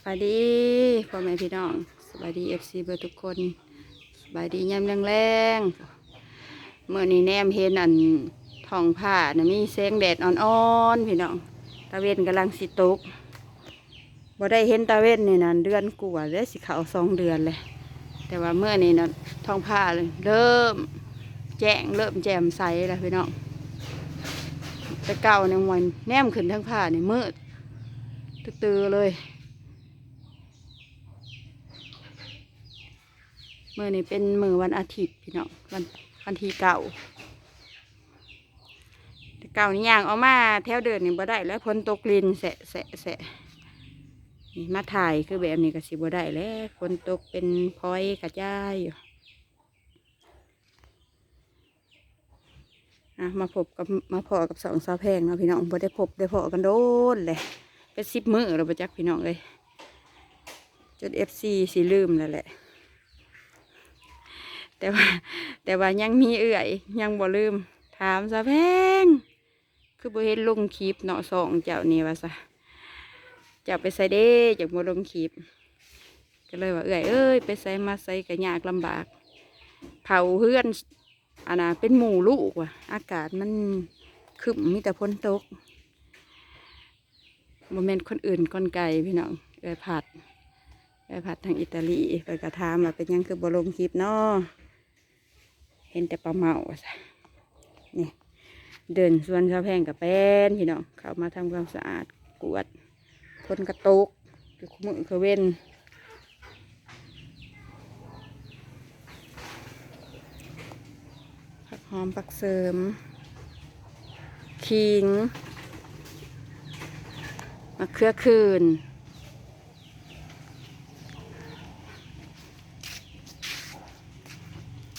ສະບາຍດີພໍ່ແມ່ພີ່ນ້ອງ ສະບາຍດີເອັຟຊີເບິດທຸກຄົນ ສະບາຍດີຍາມແລງໆ. ມື້ນີ້ແນມເຫັນອັນທ້ອງຟ້ານະ ມີແສງແດດອ່ອນໆ ພີ່ນ້ອງ ຕາເວັນກຳລັງຊິຕົກ. ບໍ່ໄດ້ເຫັນຕາເວັນນີ້ນະ ເດືອນກວ່າແລ້ວ ຊິເຂົ້າສອງເດືອນແລ້ວ ແຕ່ວ່າມື້ນີ້ນະ ທ້ອງຟ້າເລີ່ມແຈ້ງ ເລີ່ມແຈ່ມໃສແລ້ວພີ່ນ້ອງ. ແຕ່ເກົ່ານີ້ ໂອ້ຍ ແນມຂຶ້ນເທິງຟ້ານີ້ມືດ ຕື້ໆ ເລີຍ. ມື້ນີ້ເປັນມື້ວັນອາທິດພີ່ນ້ອງ ວັນ ວັນທີເກົ້າ. ແຕ່ເກົ່ານີ້ຍ່າງອອກມາແຖວເດີ່ນນີ້ບໍ່ໄດ້ແລ້ວ ຝົນຕົກລິນແຊະໆໆ. ນີ້ມາຖ່າຍຄືແບບນີ້ກໍຊິບໍ່ໄດ້ແລ້ວ ຝົນຕົກເປັນພອຍກະຈາຍຢູ່. ອ່ະ ມາພົບກັບ ມາພໍ້ກັບຊ່ອງສາວແພງເນາະພີ່ນ້ອງ ບໍ່ໄດ້ພົບໄດ້ພໍ້ກັນໂດນແຫຼະ ເປັນສິບມື້ແລ້ວບໍ່ຈັກພີ່ນ້ອງເອີຍ. ຈົນເອັຟຊີຊິລືມແລ້ວແຫຼະ ແຕ່ວ່າ ແຕ່ວ່າຍັງມີເອື້ອຍ ຍັງບໍ່ລືມ ຖາມສາວແພງ ຄືບໍ່ເຫັນລົງຄລິບເນາະ ຊ່ອງເຈົ້ານີ້ວ່າຊະ ເຈົ້າໄປໃສເດ້ ຈັ່ງບໍ່ລົງຄລິບ. ກໍເລີຍວ່າ ເອື້ອຍເອີຍ ໄປໃສມາໃສກໍຍາກລຳບາກ ເຜົາເຮືອນ ອັນນ່າ ເປັນໝູ່ລູກວ່າ ອາກາດມັນຄຶ້ມ ມີແຕ່ຝົນຕົກ. ບໍ່ແມ່ນຄົນອື່ນຄົນໄກພີ່ນ້ອງ ເອື້ອຍພັດ ເອື້ອຍພັດທາງອີຕາລີ ເພິ່ນກໍຖາມວ່າເປັນຫຍັງຄືບໍ່ລົງຄລິບເນາະ ເຫັນແຕ່ປາເມົາວ່າຊະ. ນີ້ເດີ່ນສວນສາວແພງກໍແປນພີ່ນ້ອງ ເຂົ້າມາທຳຄວາມສະອາດ ກວດ ຝົນກໍຕົກຢູ່ຄູ່ມື້ຄືເວັນ. ຜັກຫອມ ຜັກເສີມ ຂີງ ມະເຂືອຂື່ນ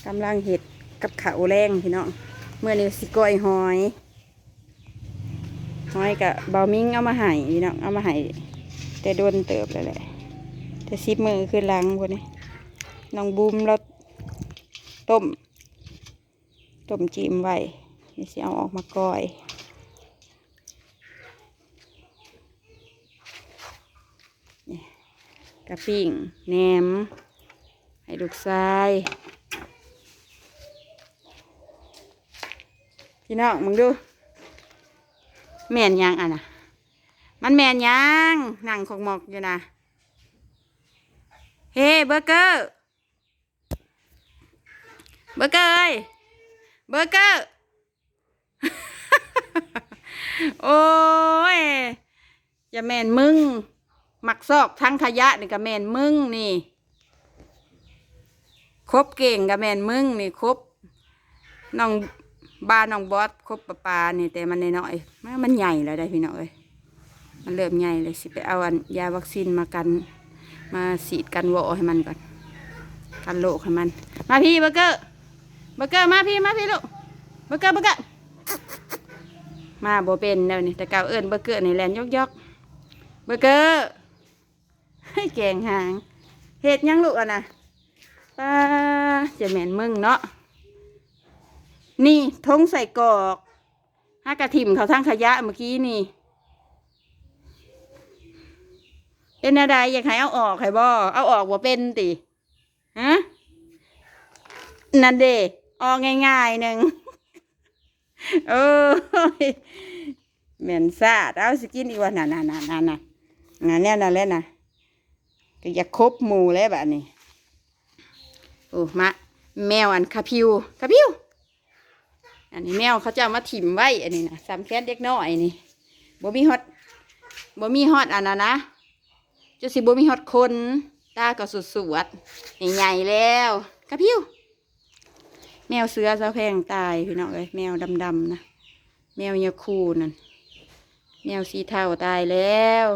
ກຳລັງເຮັດກັບເຂົ້າແລງພີ່ນ້ອງ. ມື້ນີ້ຊິກ້ອຍຫອຍ ຫອຍກະເບົາມິງເອົາມາໃຫ້ພີ່ນ້ອງ ເອົາມາໃຫ້ແຕ່ດົນເຕີບແລ້ວແຫຼະ ແຕ່ສິບມື້ຄືຫຼັງພຸ້ນນີ້. ນ້ອງບຸ້ມລາວຕົ້ມ ຕົ້ມຈີ່ມໄວ້ ນີ້ຊິເອົາອອກມາກ້ອຍ. ນີ້ກະປີ້ງແໜມໃຫ້ລູກຊາຍ. ພີ່ນ້ອງເບິ່ງດູ ແມ່ນຫຍັງອັນນະ ມັນແມ່ນຫຍັງ ນັ່ງຂອກໝອກຢູ່ນະ. ເຮ ເບີເກີ ເບີເກີເອີຍ ເບີເກີ. ໂອ້ຍ ຢ່າແມ່ນມຶງ ມັກຊອກຖັງຂະຫຍະນີ້ກະແມ່ນມຶງນີ້ ຄົບເກັ່ງກະແມ່ນມຶງນີ້ ຄົບນ້ອງບາ ນ້ອງບອດ ຄົບປາປານີ້ ແຕ່ມັນນ້ອຍໆ ມັນ ມັນໃຫຍ່ແລ້ວໄດ໋ພີ່ນ້ອງເອີຍ. ມັນເລີ່ມໃຫຍ່ແລ້ວ ຊິໄປເອົາອັນຢາວັກຊີນມາກັນ ມາສີດກັນວໍໃຫ້ມັນກ່ອນ ກັນໂລກໃຫ້ມັນ. ມາພີ້ ເບີເກີ ເບີເກີ ມາພີ້ ມາພີ້ລູກ ເບີເກີ ເບີເກີ. ມາບໍ່ເປັນແນວນີ້ ແຕ່ເກົ່າເອີ້ນເບີເກີນີ້ແລ່ນຢອກໆ. ເບີເກີ ໃຫ້ແກງຫາງ ເຮັດຫຍັງລູກອັນນະ? ປ້າ ຈະແມ່ນມຶງເນາະ. ນີ້ຖົງໄສ້ກອກ ຫາກະຖິ້ມເຂົ້າຖັງຂະຫຍະມື້ກີ້ນີ້. ເປັນແນວໃດ ຢາກໃຫ້ເອົາອອກໃຫ້ບໍ່? ເອົາອອກບໍ່ເປັນຕິ? ຮະ? ນັ້ນເດ ອອກງ່າຍໆໜຶ່ງ. ໂອ້ຍ ແມ່ນຊາດ ເອົາ ຊິກິນອີກວ່າ ນັ້ນໆໆໆ ນັ້ນ ແນວນັ້ນແຫຼະນະ ກໍຢາກຄົບໝູ່ແຫຼະບາດນີ້. ໂອ້ ມາ ແມວອັນຂະພິວ ຂະພິວ. ອັນນີ້ແມວເຂົາເຈົ້າມາຖິ້ມໄວ້ ອັນນີ້ນະ ສ່ຳແຂນເດັກນ້ອຍນີ້ ບໍ່ມີຮອດ ບໍ່ມີຮອດອັນນັ້ນນະ ຈົນຊິບໍ່ມີຮອດຂົນ ຕາກໍສວດໆ ໃຫຍ່ໆແລ້ວ ຂະພິວ. ແມວເສືອສາວແພງຕາຍພີ່ນ້ອງເອີຍ ແມວດຳໆນະ ແມວຍາຄູນັ້ນ ແມວສີເທົາຕາຍແລ້ວ.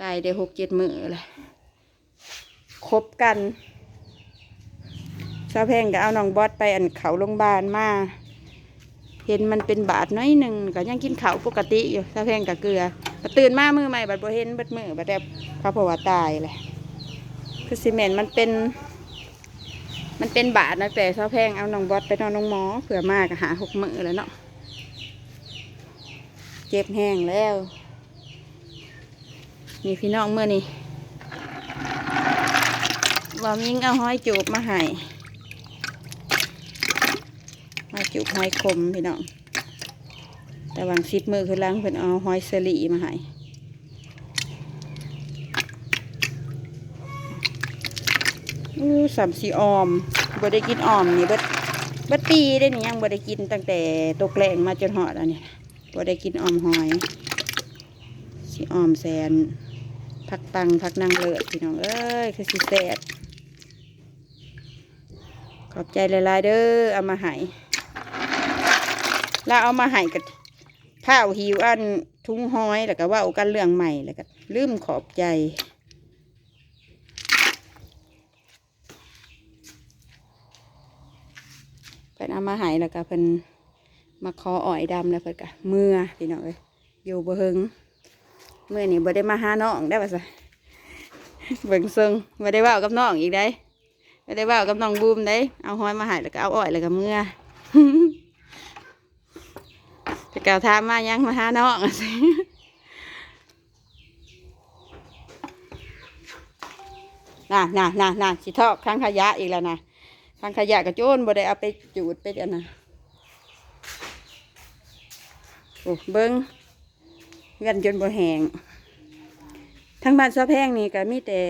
ຕາຍໄດ້ຫົກເຈັດມື້ແລ້ວ ຄົບກັນ. ສາວແພງກໍເອົານ້ອງບອດໄປອັນເຂົ້າໂລງບານມາ ເຫັນມັນເປັນບາດໜ້ອຍໜຶ່ງ ກໍຍັງກິນເຂົ້າປົກກະຕິຢູ່. ສາວແພງກໍເກືອ ບັດຕື່ນມາມື້ໃໝ່ບັດບໍ່ເຫັນເບິດມື້ ບັດແບບເຂົາເພາະວ່າຕາຍແຫຼະ ຄືຊິແມ່ນມັນເປັນ ມັນເປັນບາດ. ນັບແຕ່ສາວແພງເອົານ້ອງບອດໄປນອນໂຮງໝໍ ເພື່ອມາກໍຫ້າຫົກມື້ແລ້ວເນາະ ເຈັບແຮງແລ້ວ. ນີ້ພີ່ນ້ອງ ມື້ນີ້ ປອມຍິງເອົາຫອຍຈູບມາໃຫ້ ຫອຍຈູບ ຫອຍຂົມພີ່ນ້ອງ. ແຕ່ຫວ່າງສິບມື້ຄືຫຼັງເພິ່ນເອົາຫອຍເຊີຣີມາໃຫ້. ອູ້ ສ່ຳຊິອ່ອມ ບໍ່ໄດ້ກິນອ່ອມນີ້ເບິດ ເບິດປີເດ້ນີ້ ຍັງບໍ່ໄດ້ກິນ ຕັ້ງແຕ່ຕົກແລງມາຈົນຮອດອັນນີ້ ບໍ່ໄດ້ກິນອ່ອມຫອຍ. ຊິອ່ອມໃສ່ອັນຜັກຕັງ ຜັກນາງເລີດ ພີ່ນ້ອງເອີຍ ຄືຊິແຊບ. ຂອບໃຈຫຼາຍໆເດີ ເອົາມາໃຫ້ ລາວເອົາມາໃຫ້ກໍພ້າວຫິວອັນ ທຸງຫອຍ ແລ້ວກໍເວົ້າກັນເລື່ອງໃໝ່ ແລ້ວກໍລືມຂອບໃຈ. ເພິ່ນເອົາມາໃຫ້ ແລ້ວກໍເພິ່ນມາຂໍອ້ອຍດຳ ແລ້ວເພິ່ນກໍເມືອ ພີ່ນ້ອງເອີຍ ຢູ່ບໍ່ເຫິງ. ມື້ນີ້ບໍ່ໄດ້ມາຫານ້ອງໄດ້ວ່າຊະ ເບິ່ງຊົງ ບໍ່ໄດ້ເວົ້າກັບນ້ອງອີກໄດ໋ ບໍ່ໄດ້ເວົ້າກັບນ້ອງບູມໄດ໋ ເອົາຫອຍມາໃຫ້ ແລ້ວກໍເອົາອ້ອຍ ແລ້ວກໍເມືອ. ແຕ່ເກົ່າຖາມມາຫຍັງ ມາຫານ້ອງ ນາ ນາ ນາ ນາ ຊິທອກຖັງຂະຫຍະອີກແລ້ວນະ ຖັງຂະຫຍະກະໂຈນ ບໍ່ໄດ້ເອົາໄປຈູດໄປອັນນະ. ໂອ້ ເບິ່ງ ເຮືອນຈົນບໍ່ແຫ້ງ. ທາງບ້ານສາວແພງນີ້ກໍມີແຕ່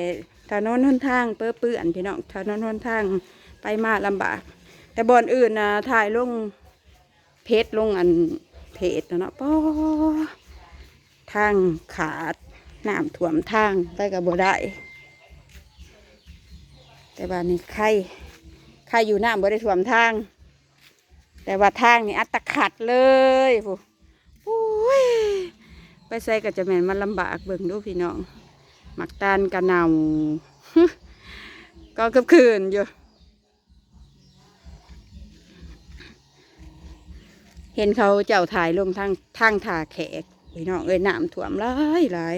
ຖະໜົນຫົນທາງເປິເປື້ອນ ພີ່ນ້ອງ ຖະໜົນຫົນທາງໄປມາລຳບາກ. ແຕ່ບ່ອນອື່ນນະ ຖ່າຍລົງເພຈ ລົງອັນເພຈນະເນາະ ປາ ທາງຂາດ ນ້ຳຖ້ວມທາງ ໄປກໍບໍ່ໄດ້. ແຕ່ວ່ານີ້ໄຄ ໄຄຢູ່ນ້ຳບໍ່ໄດ້ຖ້ວມທາງ. ແຕ່ວ່າທາງນີ້ອັດຕະຂັດເລີຍພຸ້ນ ໂອ້ຍ ໄປໃສກໍຈະແມ່ນມັນລຳບາກ. ເບິ່ງດູພີ່ນ້ອງ ໝາກຕານກະເນົ່າ ກໍຄືບຄືນຢູ່. ເຫັນເຂົາເຈົ້າຖ່າຍລົງທາງ ທາງທ່າແຂກ ພີ່ນ້ອງເອີຍ ນ້ຳຖ້ວມຫຼາຍ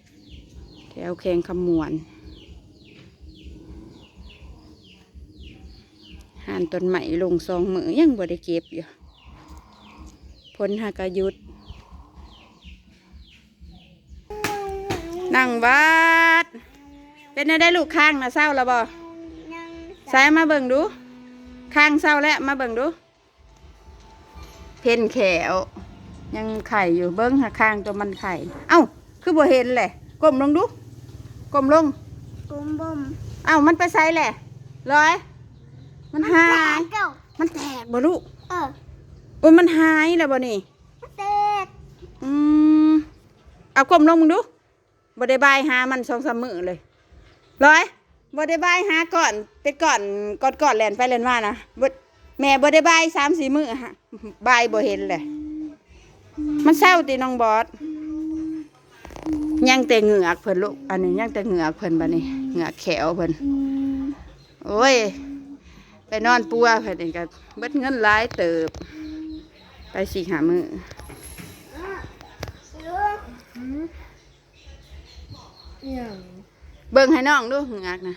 ໆ ແຖວແຂວງຄຳມ່ວນ. ຮ້ານຕົ້ນໄມ້ລົງສອງມື້ຍັງບໍ່ໄດ້ເກັບຢູ່ ຝົນຫາກະຢຸດ. ນ້ອງບອດ ເປັນແນວໃດລູກ ຄາງນະເຊົາແລ້ວບໍ່? ໃສ່ມາເບິ່ງດູ ຄາງເຊົາແລ້ວ ມາເບິ່ງດູ. ເພັນແຂ້ວ ຍັງໄຂ້ຢູ່ ເບິ່ງຫາຄາງຕົວມັນໄຂ້. ເອົ້າ ຄືບໍ່ເຫັນແຫຼະ ກົ້ມລົງດູ ກົ້ມລົງ ກົ້ມເບິ່ງ. ເອົ້າ ມັນໄປໃສແຫຼະ ລອຍ? ມັນຫາຍ ມັນແຕກແລ້ວ ມັນແຕກບໍ່ລູກ? ເອີ ໂອ້ຍ ມັນຫາຍແລ້ວບໍ່ນີ້? ມັນແຕກ ອືມ ເອົາກົ້ມລົງເບິ່ງດູ. ບໍ່ໄດ້ບາຍຫາມັນສອງສາມມື້ເລີຍ ລອຍ ບໍ່ໄດ້ບາຍຫາກ່ອນ ເປັນກ່ອນ ກ່ອນໆ ແລ່ນໄປແລ່ນມານະ ບໍ່ ແມ່ບໍ່ໄດ້ບາຍສາມສີ່ມື້ ຫາ ບາຍບໍ່ເຫັນແຫຼະ. ມັນເຊົາຕິນ້ອງບອດ? ຍັງແຕ່ເງືອກເພິ່ນລູກ ອັນນີ້ຍັງແຕ່ເງືອກເພິ່ນ ບັດນີ້ເງືອກແຂ້ວເພິ່ນ. ໂອ້ຍ ໄປນອນປົວເພິ່ນນີ້ກໍເບິດເງິນຫຼາຍເຕີບ ໄປສີ່ຫ້າມື້. ອີຫຍັງ? ເບິ່ງໃຫ້ນ້ອງດູ ເງືອກນະ.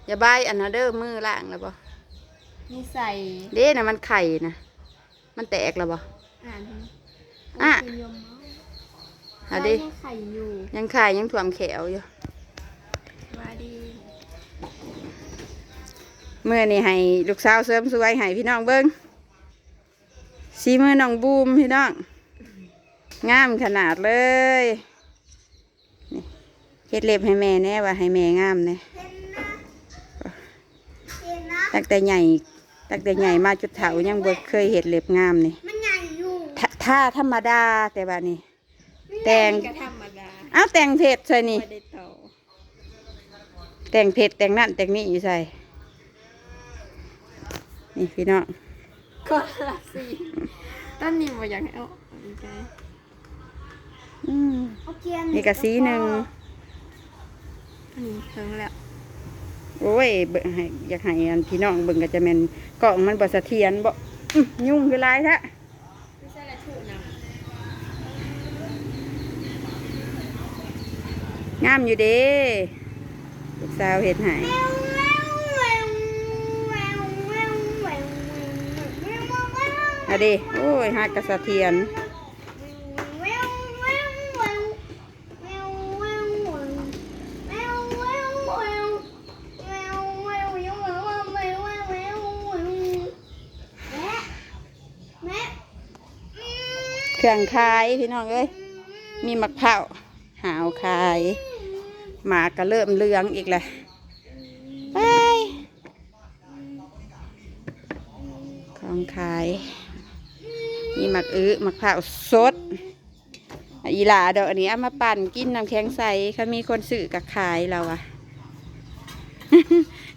ຢ່າບາຍອັນນັ້ນເດີ ມືລ້າງແລ້ວບໍ່? ນິໄສ ເດ້ນະ ມັນໄຂ່ນະ ມັນແຕກແລ້ວບໍ່? ອ່ານ ອ່ະ ຄືຍົມເນາະ ເອົາເດ້ ຍັງໄຂ່ຢູ່ ຍັງໄຂ່ ຍັງຖ້ວມແຂ້ວຢູ່. ສະບາຍດີ. ມື້ນີ້ໃຫ້ລູກສາວເສີມສວຍໃຫ້ພີ່ນ້ອງເບິ່ງ. ສີມືນ້ອງບູມພີ່ນ້ອງ ງາມຂະໜາດເລີຍ. ນີ້ ເຮັດເລັບໃຫ້ແມ່ແດ່ ວ່າໃຫ້ແມ່ງາມແດ່. ຕັ້ງແຕ່ໃຫຍ່ ຕັ້ງແຕ່ໃຫຍ່ມາຈົນເຖົ້າ ຍັງບໍ່ເຄີຍເຮັດເລັບງາມນີ້. ມັນໃຫຍ່ຢູ່ ທາ ທາທຳມະດາ ແຕ່ວ່ານີ້ ແຕ່ງ ມັນກໍທຳມະດາ. ເອົ້າ ແຕ່ງເພັດໃສ່ນີ້ ບໍ່ໄດ້ຕໍ່ ແຕ່ງເພັດແຕ່ງນັ້ນແຕ່ງນີ້ຢູ່ໃສ? ນີ້ພີ່ນ້ອງ ຄົນລະສີ. ຕອນນີ້ບໍ່ຢາກໃຫ້ອອກ ອືມ ນີ້ກໍສີໜຶ່ງ ອັນນີ້ເຖິງແລ້ວ. ໂອ້ຍ ເບິ່ງໃຫ້ ຢາກໃຫ້ອັນພີ່ນ້ອງເບິ່ງ ກໍຈະແມ່ນກ້ອງມັນບໍ່ສະຖຽນບໍ? ອືມ ຍຸງຄືຫຼາຍແທ້. ງາມຢູ່ເດ້ ລູກສາວເຮັດໃຫ້. ອະເດ້ ໂອ້ຍ ຫາກະສະຖຽນ. ເຄື່ອງຂາຍພີ່ນ້ອງເອີຍ ມີໝາກພ້າວຫາວຂາຍ ໝາກກໍເລີ່ມເຫຼືອງອີກແລ້ວ ໄປ ຂອງຂາຍ ມີໝາກອຶ ໝາກພ້າວສົດ ອີຫຼ້າດອກອັນນີ້ ເອົາມາປັ່ນກິນນ້ຳແຂງໃສ ຄັນມີຄົນຊື້ກໍຂາຍລາວວ່າ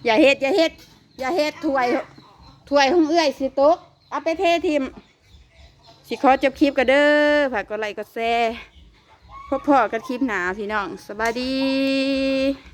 ຢ່າເຮັດ ຢ່າເຮັດ ຢ່າເຮັດ ຖ້ວຍ ຖ້ວຍຂອງເອື້ອຍຊິຕົກ ເອົາໄປເທຖິ້ມ. ຊິຂໍຈົບຄລິບກ່ອນເດີ ຝາກກົດໄລກົດແຊ ພົບພໍ້ກັນຄລິບໜ້າພີ່ນ້ອງ ສະບາຍດີ.